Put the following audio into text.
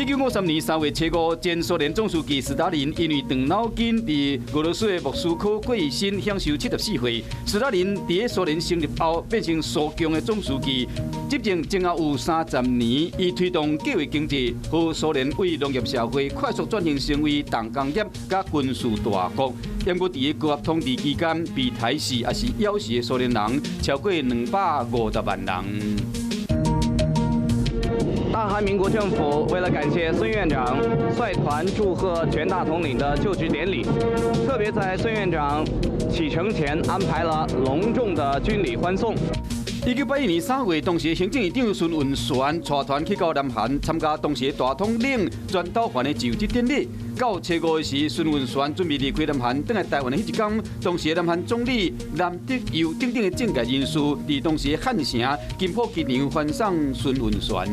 1953年3月初5，前蘇聯總書記斯大林因為斷腦筋，佇俄羅斯的莫斯科過身，享壽74歲。斯大林佇蘇聯成立後，變成蘇共的總書記，執政前後有30年，伊推動計劃經濟，予蘇聯為農業社會快速轉型成為重工業佮軍事大國。不過佇高壓統治期間，被刣死抑是枵死的蘇聯人超過250萬人。大韓民國政府為了感謝孫院長率團祝賀全大統領的就職典禮，特別在孫院長啟程前安排了隆重的軍禮歡送。1981年3月，當時行政院長孫運璿帶團去到南韓參加當時大統領全斗煥的就職典禮。到初五時，孫運璿準備離開南韓，轉來台灣的彼一工，當時南韓總理南德佑等等的政界人士，佇當時漢城金浦機場歡送孫運璿。